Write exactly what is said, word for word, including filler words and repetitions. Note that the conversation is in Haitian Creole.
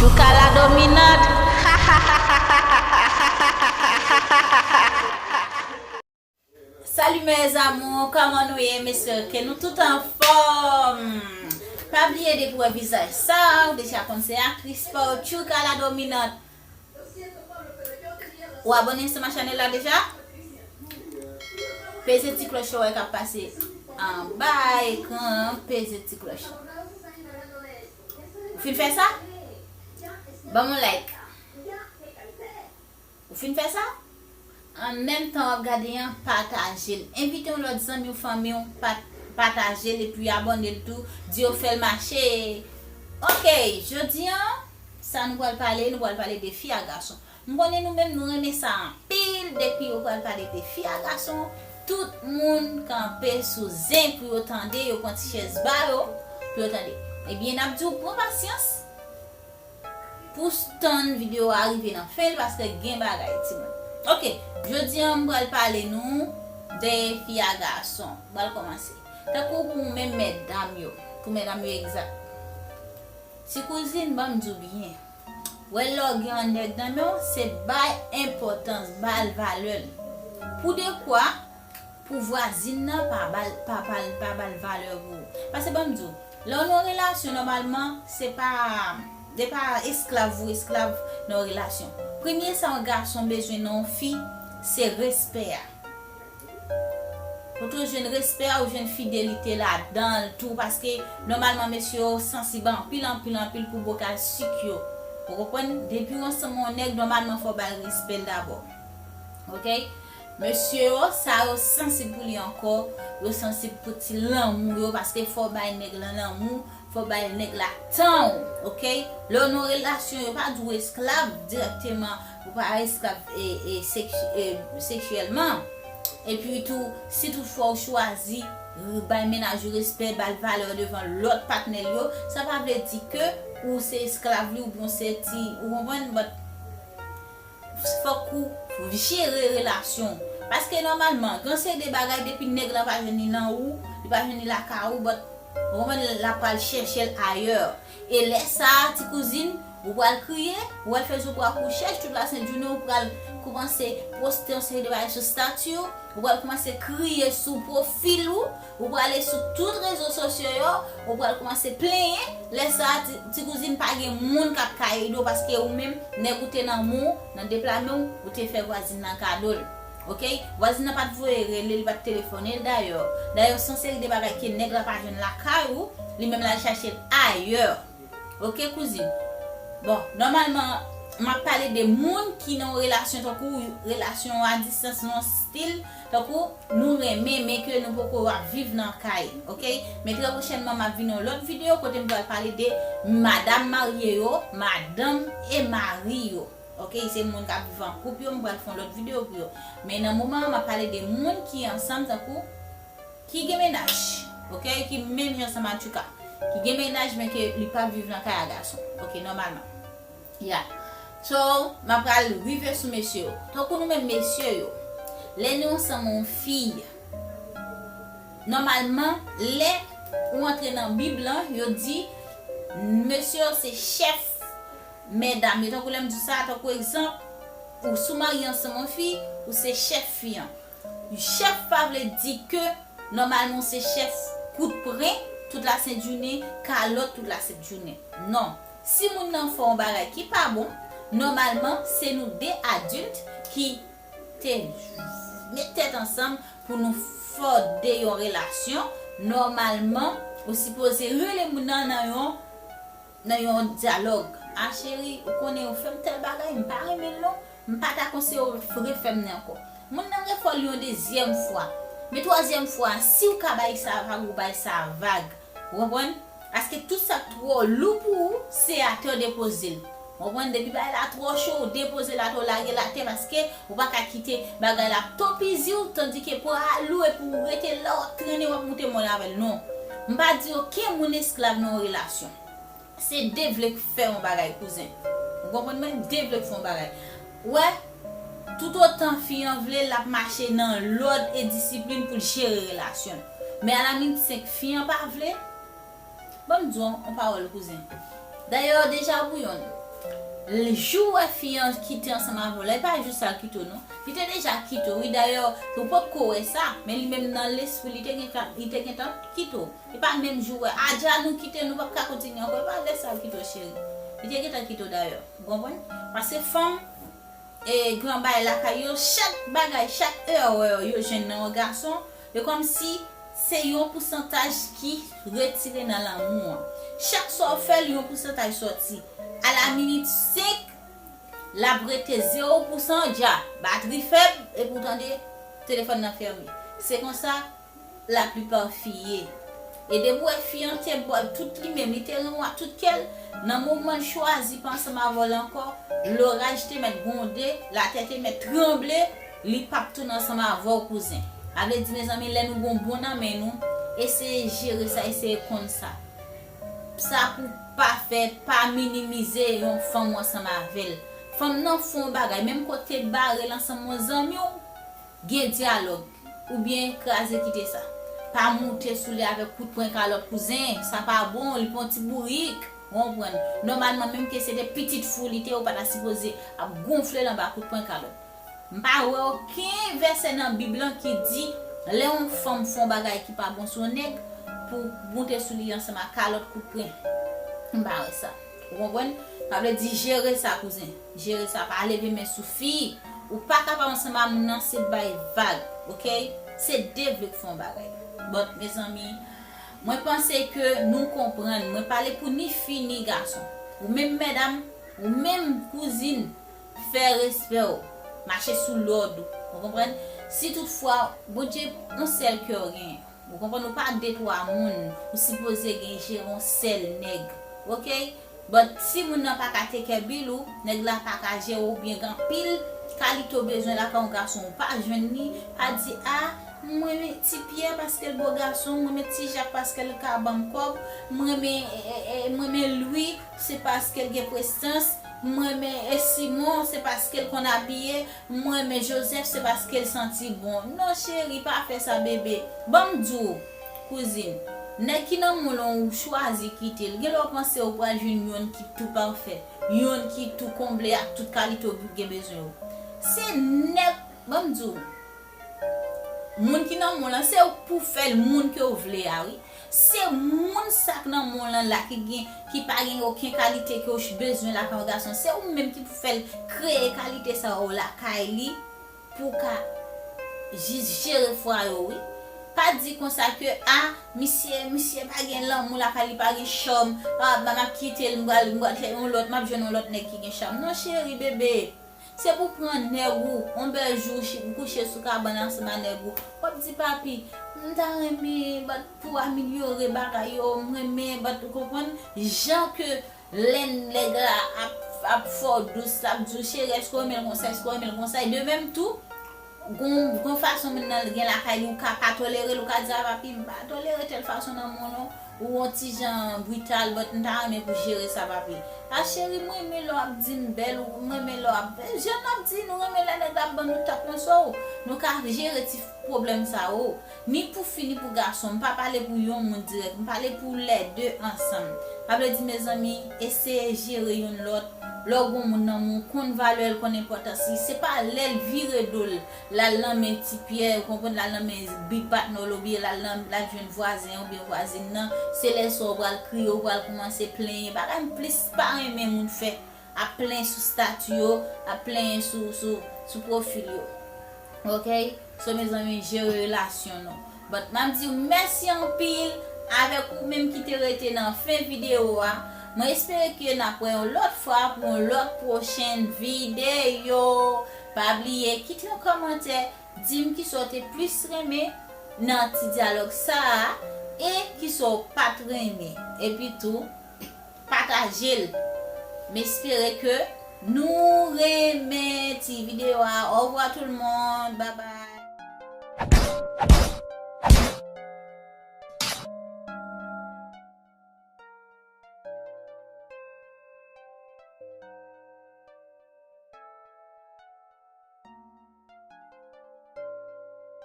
Tchouka la dominante. Salut mes amours, kòman nou ye? M espere ke nou tout anfòm. Pa bliye depi w wè vizaj sa, ou deja konn se aktris pa w, Tchouka la dominante. Ou abòne sou ma chanèl la deja? Peze ti klòch ou wè k ap pase anba ekran an, peze ti klòch la. Ou fin fè sa? Ban m yon like. Ou fin fè sa? An menm tan w ap gade an, pataje l. Envite yon lòt zanmi w, fanmi w, pat-, pataje l epi abòne l tou. Di yo fè l mache. Ok, jodi an, sa nou pral pale, nou pral pale de fi a gason. M konnen nou menm nou renmen sa anpil, depi yo pral pale de fi a gason, tout moun kanpe sou zen pou yo tande, yo pran ti chèz ba yo, pou yo tande. Ebyen, n ap di w pran pasyans pou s-, tann videyo a rive nan fen l, paske gen bagay, timoun. Ok, jodi an m pral pale nou de fi a gason. M pral kòmanse. Tankou pou menm medam yo, pou medam yo egzak. Ti kouzin, ban m di w byen. Wè lè w gen yon nèg nan men w, se bay enpòtans, ba l valè l. Poudekwa, pou vwazin nan pa ba l, pa, pa, pa ba l valè pou ou. Paske ban m di w, lè w nan yon relasyon, nòmalman, se pa, se pa esklav ou esklav nan yon relasyon. Premye sa yon gason bezwen nan yon fi, se respè a. Ou tou jwenn respè a, ou jwenn fidelite ladan l tou, paske nòmalman mesye yo sansib anpil, anpil, anpil pou bokal sik yo. Ou konprann? Depi w ansanm yon nèg, nòmalman fò w ba l respè l dabò. Ok? Mesye yo, sa yo sansib pou li ankò, yo sansib pou ti lanmou yo, paske fò w bay nèg lan lanmou, fò w bay nèg la tan w, ok? Lè w nan yon relasyon, yo pa di w esklav dirèkteman, ou pa esklav e, e, seks-, e, seksyèlman. Epi tou, si toutfwa ou chwazi r-, bay mennaj ou respè, ba l valè devan lòt patnè l yo, sa pa vle di ke ou se esklav li oubyen w se ti, ou konprann? But fòk ou jere relasyon w. Paske nòmalman, gen seri de bagay depi nèg lan pa jwenn li nan ou, li pa jwenn li lakay ou, but ou konprann, l ap pral chèche l ayè. E lè sa a, ti kouzin, ou pral kriye, ou pral fè zo bwa pou w chèch tout la sent jounen, ou pral kòmanse poste yon seri de bagay sou stati w, ou pral kòmanse kriye sou pwofil ou, ou prale sou tout rezo sosyo yo, ou pral kòmanse plenyen. Lè sa a, ti, ti kouzin, pa gen moun k ap ka ede w, paske ou menm, nèg ou te nan men w, nan de pla men w, ou te fè vwazin nan kado l. Ok? Vwazin nan pa t voye rele, li pa t telefone l dayè. Dayè, se yon seri de bagay ke nèg la pa jwenn lakay ou, li menm l al chache l ayè. Ok, kouzin? Bon, nòmalman, m ap pale de moun ki nan yon relasyon, tankou relasyon a distans, nan yon stil, tankou nou renmen, men ke nou poko ap viv nan kay, ok? Men trè pwochènman, m ap vin yon lòt videyo kote m pral pale de madanm marye yo, madanm e mari yo, ok? Se moun k ap viv an koup yo, m pral fè yon lòt videyo pou yo. Men nan moman an, m ap pale de moun ki ansanm, tankou ki gen mennaj, ok, ki menm jan ansanm a Tchouka, ki gen mennaj men ke li pa viv nan kay a gason, ok, nòmalman. Ya. So, m ap pral rive sou mesye yo. Tankou nou menm mesye yo, lè nou ansanm yon fi, nòmalman, lè ou antre nan Bib lan, yo di mesye yo se chèf medam yo. Tankou lè m di sa, tankou egzanp, ou si w marye ansanm yon fi, ou se chèf fi an. Chèf pa vle di ke nòmalman w se chèf kout pren tout la sent jounen, kalòt tout la sent jounen. Non. Si moun nan fè yon bagay ki pa bon, nòmalman se nou de adilt ki te met tèt ansanm pou nou fòde yon relasyon. Nòmalman, ou sipoze rele moun nan nan yon nan yon dyalòg. A cheri, ou konnen ou fè m tèl bagay, m pa renmen l non. M pa ta konseye w refè m li ankò. Moun nan refè w li yon dezyèm fwa. Men twazyèm fwa a, si w ka bay sa vag, ou bay sa vag. Ou konprann? Paske tout sa k twò lou pou ou, se atè w depoze l. Ou konprann? Depi bagay la twò cho, ou depoze l atè, ou lage l atè, paske ou pa ka kite bagay la topizi w, tandike pwa a lou epi ou rete la, w ap trennen, w ap moute mòn avè l. Non. M pa di okenn moun esklav nan yon relasyon. Se de vle k fè yon bagay, kouzen. Ou konprann mwen? De vle k fè yon bagay. Wè, toutotan fi an vle, l ap mache nan lòd e disiplin pou l jere relasyon l. Men alaminit, senk fi an pa vle, ban m di w yon pawòl, kouzen. Dayè, deja pou yonn, Jou w wè fi an kite ansanm avè w la, e pa jou sa l kite w non. Li te deja kite w, wi. Dayè, ou potko wè sa, men li menm nan lespri, li te gentan, li te gentan kite w. E pa menm jou w wè, adja nou kite, nou p ap ka kontinye ankò, e pa lè sa l kite w, cheri. Li te gentan kite w dayè, ou konprann? Paske fanm, e, gen yon bagay lakay yo, chak bagay, chak erè yo jwenn nan yon gason, e kòmsi se yon pousantaj ki retire nan lanmou an. Chak sa w fè l, yon pousantaj sòti. A la minit senk, l ap rete zewo pousan dja. Batri fèb, epi w tande telefòn nan fèmen. Se konsa laplipa fi ye. E depi w wè fi an te ba w tout li menm, li te renmen w ak tout kè l, nan moman l chwazi pa ansanm avè w la ankò, loraj te mèt gwonde, latè te mèt tranble, li p ap tounen ansanm avè w, kouzen. Sa vle di, mezanmi, lè nou gen yon bon nan men nou, eseye jere sa, eseye konn sa. Sa pou pa fè, pa minimize yon fanm ou ansanm avè l. Fanm nan fè yon bagay, menm kote bare l ansanm yon zanmi w, gen dyalòg, oubyen kraze kite sa. Pa moute sou li avèk kout pwen kalòt, kouzen, sa pa bon, li pa yon ti bourik, ou konprann. Nòmalman, menm ke se te pitit fi w li te ye, ou pa ta sipoze ap gonfle l anba kout pwen kalòt. M pa wè okenn vèsè nan Bib lan ki di lè yon fanm fè yon bagay ki pa bon sou yon nèg, pou moute sou li ansanm ak kalòt, kout pwen. M pa wè sa. Ou konprann? Sa vle di jere sa, kouzen. Jere sa, pa leve men sou fi. Ou pa kapab ansanm ak moun nan, se bay vag, oke? Se de vle k fè yon bagay. But, mezanmi, mwen panse ke nou konprann. Mwen pale pou ni fi ni gason. Ou menm medam, ou menm kouzin, fè respè w. Mache sou lòd ou. Ou konprann? Si toutfwa, Bondye, yon sèl kè w genyen. Ou konprann? Ou pa de twa moun. Ou sipoze gen jere yon sèl nèg. Oke? But si moun nan pa ka take care bill ou, nèg la pa ka jere w oubyen gen anpil kalite w bezwen lakay yon gason ou pa jwenn li, pa di, a, m renmen Ti Pyè paske l bo gason, m renmen Ti Jak paske l ka ban m kòb, m renmen, e, e, e, m renmen Lwi, se paske l gen prestans, m renmen, e, Simon, se paske l konn abiye, m renmen Jozèf, se paske l santi bon. Non, cheri, pa fè sa, bebe. Ban m di w, kouzin, nèg ki nan men w lan ou chwazi kite l, gen lè w panse ou pral jwenn yonn ki tou pafè, yonn ki tou konble ak tout kalite w gen bezwen yo. Se nèg, ban m di w, moun ki nan men w lan, se ou k pou fè l moun ke w vle a, wi. Se moun sa k nan men w lan la ki gen, ki pa gen okenn kalite ke w bezwen lakay yon gason. Se ou menm ki pou fè l kreye kalite sa yo lakay li pou w ka jis jere fwaye w, wi. Pa di konsa ke, a, misye, misye pa gen lanmou lakay li, pa gen chòm, a, m ap kite l, m pral, m pral fè yon lòt, m ap jwenn yon lòt nèg ki gen chòm. Non, cheri, bebe. Se pou pran nèg ou, yon bèl jou, ou kouche sou kabann ansanm ak nèg ou. W ap di, papi, m ta renmen, but pou amelyore bagay yo, m renmen, but ou konprann, jan ke lè nèg la ap, ap fè w dous, l ap di w, cheri, èske w renmen l konsa, èske w renmen l konsa? E de menm tou, gon, gon fason moun nan gen lakay li, ou ka pa tolere l, ou ka di, a, papi, m pa tolere tèl fason nan men w non. Ou yon ti jan brital, but m ta renmen pou jere sa, papi. A, cheri, m renmen lè w ap di m bèl, ou m renmen lè w ap, jan n ap di, nou renmen lè nèg la ap ban nou tap nan so. Nou ka jere ti pwoblèm sa yo. Ni pou fi, ni pou gason. M pa pale pou yon moun dirèk, m pale pou lè de ansanm. Sa vle di, mezanmi, eseye jere youn lòt. Lè w gon moun nan men w, konn valè l, konn enpòtans li. Se pa lè l vire do l, l al nan men Ti Pyè, ou konprann, l al nan men big patnè w, oubyen l al nan, l al jwenn vwazen an oubyen vwazin nan, se lè sa w pral kriye, w pral kòmanse plenyen. Bagay m plis pa renmen moun fè, ap plenyen sou stati yo, ap plenyen sou, sou, sou pwofil yo. Oke? So, mezanmi, jere relasyon nou. But m ap di w mèsi anpil avèk ou menm ki te rete nan fen videyo a. Mwen espere ke n ap wè yon lòt fwa pou yon lòt pwochen videyo. Pa bliye kite yon kòmantè, di m kisa w te plis renmen nan ti dyalòg sa a e kisa w pa t renmen. Epi tou, pataje l. M espere ke nou renmen ti videyo a. Au revoir tout le monde. Bye bye.